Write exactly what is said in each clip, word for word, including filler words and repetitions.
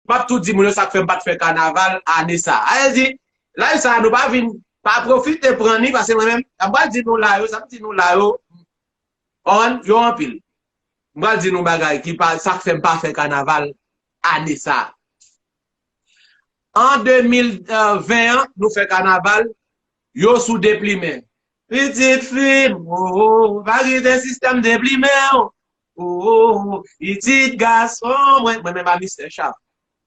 m ap tou di moun yo sa k fè m pa t fè kanaval ane sa a. Sa vle di, live sa a, nou pa vin, pa pwofite pran li, paske mwen menm, m pral di nou la yo, sa m di nou la yo, on, yo anpil. M pral di nou bagay ki pa, sa k fè m pa fè kanaval ane sa a. An de mil ven an, nou fè kanaval, yo sou deplimen. Pitit fi m, oh, oh, pa kite sistèm deplimen w. Oh, oh, oh, pitit gason mwen, mwen menm a Mistè Chaf.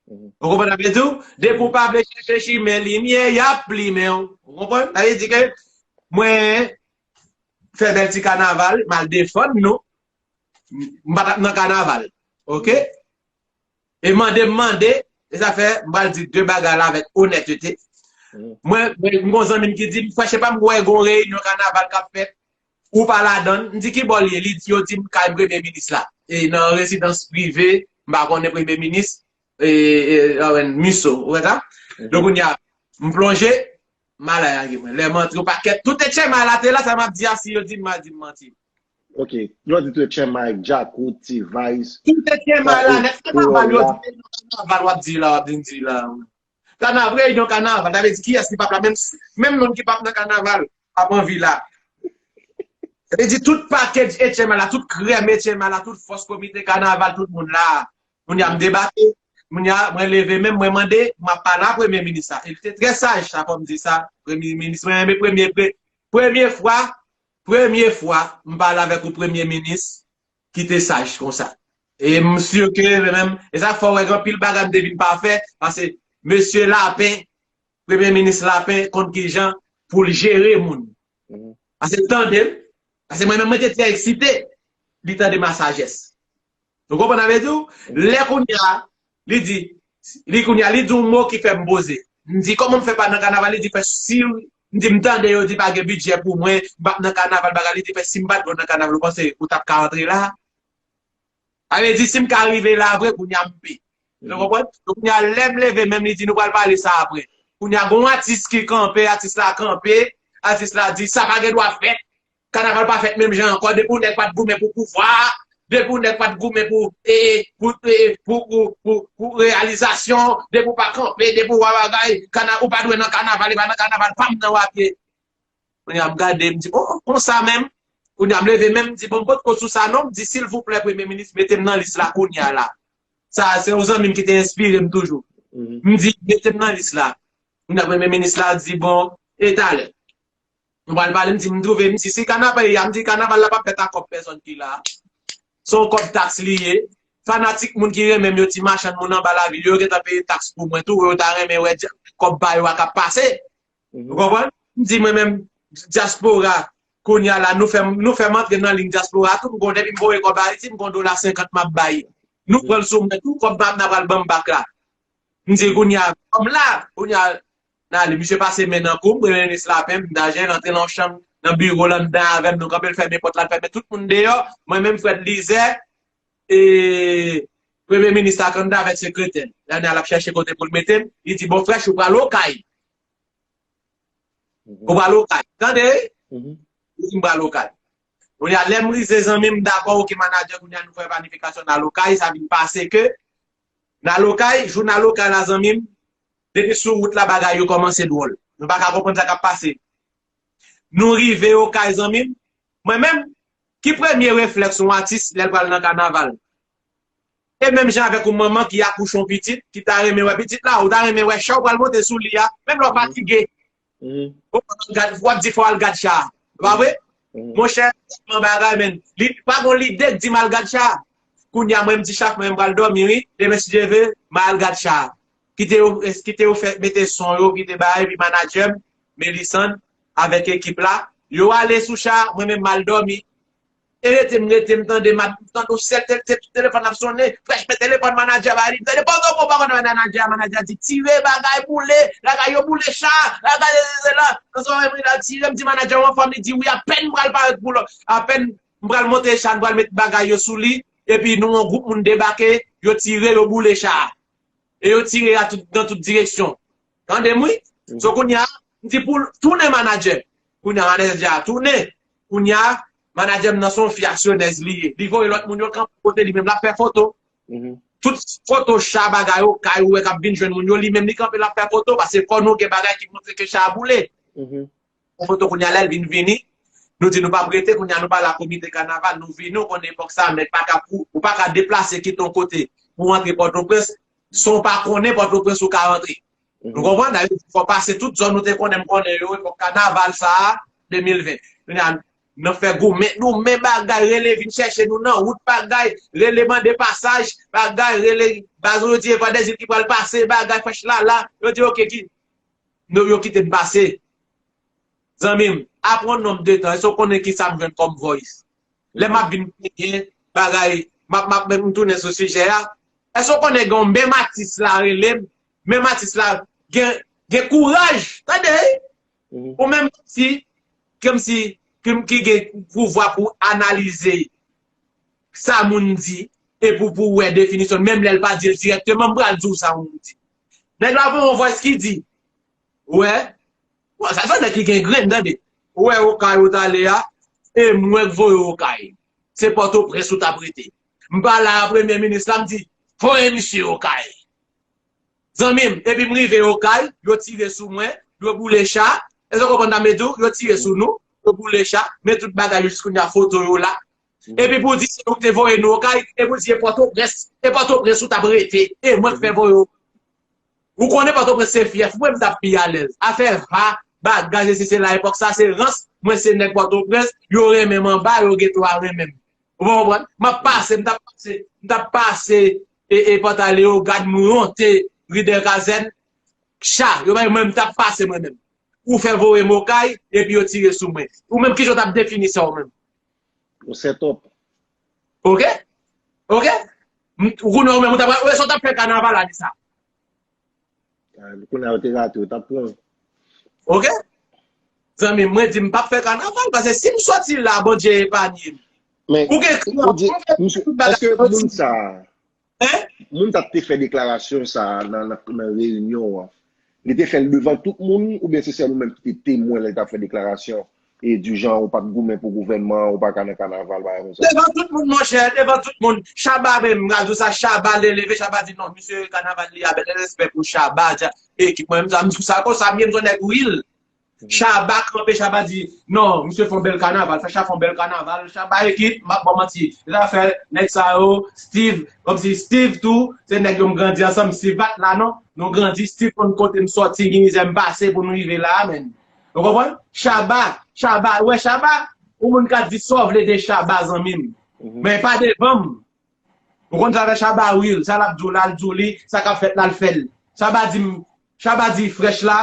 Ou konprann sa m vle di w? Depi w pa vle chèche chimen limyè, y ap plimen w. Ou konprann? Sa vle di ke mwen fè bèl ti kanaval, m al defann nou. M pa t ap nan kanaval. Oke? E mande m mande, e sa fè, m pral di de bagay la avèk onètete. Mwen, mwen, m gon zanmi m ki di m, frè, se pa m wè gon reyinyon kanaval k ap fèt, ou pa ladan l. M di, ki bò l ye? Li di, yo di m kay premye minis la. E nan rezidans prive, m pa konnen premye minis, e, e, e, Musso, ou wè sa? Donk, kounye a, m plonje, m al lage mwen. Lè m antre, yon pakèt, tout H M I la te la, sa m ap di a, si yo di m, m a di m manti. Ok, yo di tout H M I, Djakout, T-Vice, Tout H M I la, nèt, kanaval, yo di, kanaval, w ap di la, w ap vin di la. Kanaval, reyinyon kanaval, sa vle di kiyès ki p ap la, menm, menm moun ki p ap nan kanaval, ap anvi la. Sa vle di tout package H M I la, tout krèm H M I la, tout fòs komite kanaval, tout moun la. Kounye a m debake, kounye a mwen leve men m, mwen mande, m ap pale a premye minis la. E li te trè saj, sa fò m di sa, premye minis, mwen renmen premye, pre, premye fwa, premye fwa, m pale avèk yon premye minis ki te saj konsa. E m si ke mwen menm, e sa fè w wè gen anpil bagay m te vin pa fè, paske mesye Lapen, premye minis Lapen, konn kijan pou l jere moun. Paske l tande m, paske mwen menm mwen te trè eksite, li tande m a sajès. Ou konprann sa m vle di w? Lè kounye a, li di, li kounye a, li di yon mo ki fè m poze. M di, kòman m fè pa nan kanaval? Li di, fè si, m di, m tande yo di pa gen bidjè pou mwen, m p ap nan kanaval, bagay, li di, fè si m pa t vle w nan kanaval, ou panse ou t ap ka antre la? Sa vle di, si m ka rive la vre, kounye a m pe. Ou konprann? Donk, kounye a, lè m leve men m, li di, nou pral pale sa apre. Kounye a, gon atis ki kanpe, atis la kanpe, atis la di, sa pa gen dwa fèt. Kanaval pa fèt menm jan ankò. Depi yon nèg pa t goumen pou pouvwa, depi yon nèg pa t goumen pou, e, pou, e, pou, pou, pou, pou reyalizasyon, depi w pa kanpe, depi w pa bagay, kana, ou pa dwe nan kanaval, e pa nan kanaval pa m nan w ap ye. Kounye a m gade, m di, oh, konsa menm. Kounye a m leve men m, m di, bon, m potko sou sa non, m di, silvouplè, premye minis, mete m nan lis la kounye a la. Sa, se yon zanmi m ki te enspire m toujou. M di, mete m nan lis la. Kounye a premye minis la di, bon, e talè. M pral pale, m di, m twouve, m di, si kanaval, ya, m di, kanaval la p ap fèt a kòb pèsòn ki la. Se yon kòb taks li ye. Fanatik moun ki renmen m yo, ti machann moun anba lavil yo, yo gentan peye taks pou mwen tou, yo ta renmen wè dja-, kòb pa yo a k ap pase. Ou konprann? M di, mwen menm, dyaspora, kounye a la, nou fè m, nou fè m antre nan liy dyaspora tou, m gon, depi m voye kòb Ayiti, m gon dola senkant m ap bay. Nou pran l sou mwen tou, kòb m ap, n a pral ban m bak la. M di, kounye a, kòm la, kounye a, n ale, misye pase men nan kou m, premye minis Lapen, m dajen, l antre nan yon chanm, nan biwo l anndan avè m, nou kanpe, l fèmen pòt la, l fèmen tout moun deyò, mwen menm, Frèd Lizè, e, premye minis Lakanda avèk sekretè l. Lè a l ap chèche kote pou l mete m, li di, bon, frèch, ou pral Okay. Ou pral Okay. Tande? Li di, m pral Okay. Kounye a, lè m rive, zanmi m, dakò, oke, manadjè, kounye a, nou fè planifikasyon, n al Okay, sa vin pase ke, n al Okay, jou n al Okay la, zanmi m, depi sou wout la, bagay yo kòmanse dwòl. Nou pa ka konprann sa k ap pase. Nou rive Okay, zanmi m, mwen menm, ki premye reflèks yon atis lè l pral nan kanaval? E menm jan avèk yon manman ki akouche yon pitit, ki ta renmen wè pitit la, ou ta renmen wè cha w pral monte sou li a, menm lè w fatige. Ou w ap di fò w al gad cha a. Pa vre? Monchè, tèlman bagay, men. Li pa gon lide k di m al gad cha a. Kounye a, mwen, m di chaf mwen, m pral dòmi, wi. Demen, si Dye ve, m a al gad cha a. Kite yo, kite yo fè, mete son yo, kite bagay, epi manadjè m, Melisande, avèk ekip la, yo ale sou cha a, mwen menm, m al dòmi. E rete m rete, m tande, m tande yon sèl tel, tel, telefòn ap sonnen. Frèch, men telefòn manadjè ba li. M tande, pòtopo, pòtopo, manadjè, manadjè di, tire, bagay boule, bagay yo boule cha, bagay se la. Nan son mwen la tire, m di manadjè, ou anfòm? Li di, wi, apèn m pral parèt pou lòt. Apèn m pral monte cha, m pral met bagay yo sou li. Epi nou, yon gwoup moun debake, yo tire, yo boule cha. E yo tire a tout, nan tout direksyon. Tande m, wi. So, kounye a, m di pou l tounen manadjè. Kounye a, manadjè a tounen. Kounye a, manadjè m nan se yon fi aksyonèz li ye. Li voye lòt moun yo kanpe kote li menm, l ap fè foto. Tout foto cha bagay yo, kay ou wè k ap vin jwenn moun yo, li menm li kanpe l ap fè foto, paske kò nou gen bagay ki montre ke cha a boule. Yon foto kounye a la, l vin vini, nou di nou p ap rete, kounye a nou pale a komite kanaval, nou vini, ou konnen epòk sa, nèg pa ka pou, ou pa ka deplase kite yon kote pou antre Pòtoprens, san w pa konnen Pòtoprens ou ka antre. Nou konprann? Sa vle di, fò pase tout zòn nou te konnen, m konnen yo, epòk kanaval sa a, de mil ven. Kounye a, nan fè goumen, nou men bagay, rele vin chèche nou nan wout, bagay, rele mande pasaj, bagay, rele, baz yo di, e pa de zil ki pral pase, bagay, fèch la, la, yo di, oke, ki, nou, yo kite n pase. Zanmi m, apre yon nonb de tan, èske w konnen ki sa m jwenn kòm voice? Lè m ap vin plenyen bagay, m ap, m ap menm tounen sou sijè a. Èske w konnen gen yon menm atis la rele m, menm atis la gen, gen kouraj, tande, wi. Ou menm si, kòmsi, ki, ki gen pouvwa pou analize sa moun di, e pou, pou wè definisyon, menm lè l pa di l dirèkteman, m pral di w sa moun di. Nèg la voye yon voice ki di, wè, bon, sa se nèg ki gen grenn, tande. Ou wè Okay ou t ale a, e mwen k voye Okay. Se Pòtoprens ou t ap rete. M pale a premye minis la, m di, voye misye Okay. Zanmi m, epi m rive Okay, yo tire sou mwen, yo boule cha. Èske w konprann sa m vle di w? Yo tire sou nou, yo boule cha, men tout bagay yo jis kounye a foto yo la. Epi pou di se ou te voye nou Okay, epi pou di e Pòtoprens, e Pòtoprens ou t ap rete, e mwen k fè voye w. Ou konnen Pòtoprens se fyèf mwen, m t ap pi alèz. Afè va, bagay, sesi, sela, epòk sa, se rans, mwen se nèg Pòtoprens, yo renmen m anba, yo gen dwa renmen m. Ou pa konprann? M ap pase, m t ap pase, m t ap pase, e, e, Pòtalye, yo gad m ronte, ri dèyè kazèn, cha, yo bay mwen, m t ap pase mwen menm. Ou fè voye m Okay, epi yo tire sou mwen. Ou menm, kijan w t ap defini sa ou menm? Yon set up. Oke? Oke? M, ou konnen ou menm, ou t ap, ou sa w t ap fè kanaval ane sa? Ah, kounye a yo te rate, yo t ap pran. Oke? Zanmi m, mwen di m p ap fè kanaval, paske si m sòti la, Bondye epanye m. Men, ou gen ou di, misye, èske moun sa a, Hein? Moun sa te fè deklarasyon sa a nan, nan, nan reyinyon an, li te fè l devan tout moun, oubyen se sèl ou menm ki te temwen lè l t ap fè deklarasyon, e di jan ou pa t goumen pou gouvènman an, ou pa ka nan kanaval, bagay konsa? Devan tout moun, monchè, devan tout moun. Shabba menm, m ka di w sa, Shabba leve, Shabba di non, misye kanaval li a bèl, respè pou Shabba, dja, ekip mwen, m di sa konsa, m ye, m se yon nèg real. Shabba kanpe, Shabba di, non, misye fè yon bèl kanaval, fè Sha fè yon bèl kanaval, Shabba ekip, m ap ba w manti. Se zafè nèg sa yo, Steve, kòmsi Steve tou, se nèg yo m grandi ansanm, Steve pa t la non, nou grandi, Steve konn kote m sòti, ki mizè m pase pou nou rive la a, menn. Ou konprann? Shabba, Shabba, ou wè Shabba, yon moun ka di sa w vle de Shabba, zanmi m. Men pa devan m. Ou konn sa fè Shabba real, sa l ap di w la, l di w li, sa k ap fèt la, l fè l. Shabba di m, Shabba di frèch la,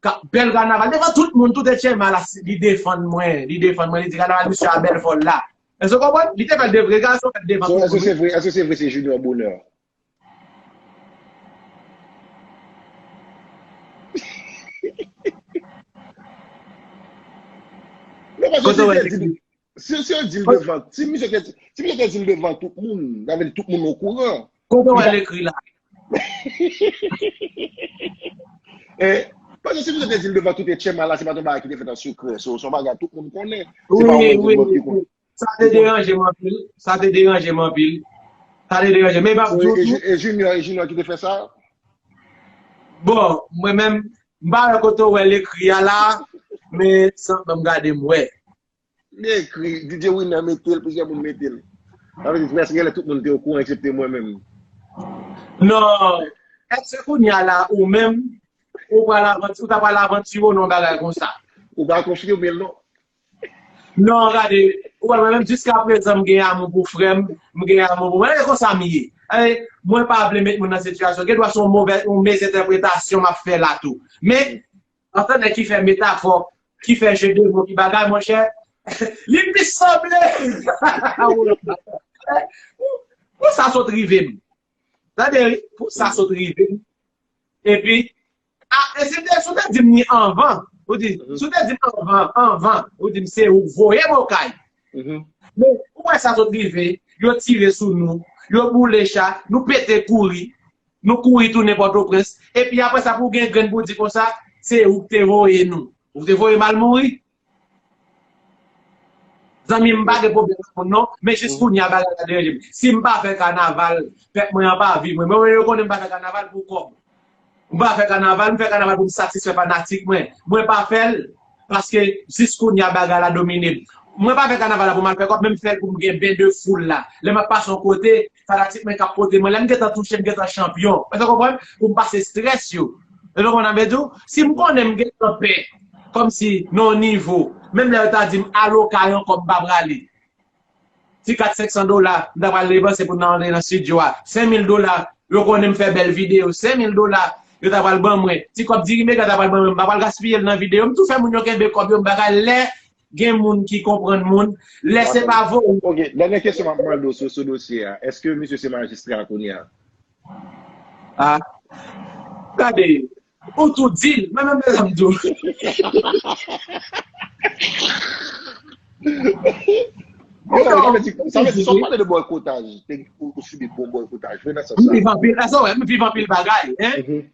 ka, bèl kanaval, devan tout moun, tout Etchema la, li defann mwen, li defann mwen, li di kanaval misye a bèl fò l la. Èske w konprann? Li te fè l de vre, gason fè l devan tout moun, wi. Èske se vre, èske se vre se Junior Bonheur? Non, paske si te di, si, si yo di l devan, si misye te, si misye te di l devan tout moun, sa vle di tout moun okouran. Kote w al ekri la? Eh, paske si misye te di l devan tout Etchema la, se pa t yon bagay ki te fèt an sekrè, se, se yon bagay tout moun konnen. Se pa yon moun ki moun ki konnen. Sa te deranje m anpil. Sa te deranje m anpil. Sa te deranje m. Men m ap di w tou. E Junior, e Junior ki te fè sa? Bon, mwen menm, m pa wè kote w wè l ekri a la, men san ban m gade m wè. Li ekri, D J Winner mete l, plizyè moun mete l. Sa vle di prèske genlè tout moun te okouran eksepte mwen menm. Non, èske kounye a la, ou menm, ou pral avanti, ou ta pral avantire w nan yon bagay konsa? Ou pa konfime l non. Non, gade, ou wè mwen menm jiska prezan m gen amou pou frè m, m gen amou pou mwen, e konsa m ye. E, mwen pa vle met moun nan sitiyasyon. Gen dwa se yon movè, yon mezentèpretasyon m ap fè la tou. Men, antan nèg ki fè metafò, ki fè je de mo, ki bagay, monchè, li plis sanble. Pou sa sot rive m. Tande, wi, pou sa sot rive m. Epi, a, e si te, si w te di m ni anvan, ou di, si w te di m anvan, anvan, ou di m se ou k voye m Okay. Men, ou wè sa sot rive, yo tire sou nou, yo boule cha, nou pete kouri, nou kouri tounen Pòtoprens. Epi apre sa, pou w gen grenn pou w di konsa, se ou k te voye nou. Ou te voye m al mouri. Zanmi m, m pa gen pwoblèm ak moun non, men jis kounye a bagay la deranje m. Si m pa fè kanaval, pèp mwen an pa viv mwen. Mwen menm yo konnen m pa fè kanaval pou kòb. M pa fè kanaval, m fè kanaval pou m satisfè fanatik mwen. Mwen pa fè l paske jis kounye a bagay la domine m. Mwen pa fè kanaval la pou m al fè kòb, men m fè l pou m gen ben de foul la. Lè m ap pase yon kote, fanatik mwen k ap pote mwen. Lè m gentan touche, m gentan chanpyon. Èske w konprann? Pou m pase estrès yo. Èske w konprann sa m vle di w? Si m konnen m gentan pè, kòmsi nan yon nivo, menm lè yo ta di m al Okay ankò, m pa prale. Ti kat senk san dola, m ta pral depanse pou n antre nan estidyo a. Senk mil dola, yo konnen m fè bèl videyo. Senk mil dola, yo ta pral ban mwen. Ti kòb diri mega ta pral ban mwen. M pa pral gaspiye l nan videyo. M tou fè moun yo kenbe kòb yo, m bagay lè gen moun ki konprann moun. Lè se pa voye. Ok, dènye kesyon m ap mande w sou, sou dosye a. Èske misye se majistra kounye a? Ah. Gade, ou tou di l, men menm lè m di w. Sa vle di, sa vle di, si w ap pale de bòykotaj, ou, ou sibi bon bòykotaj, vre nan sans sa. M viv anpil, sa wè, m viv anpil bagay, hein?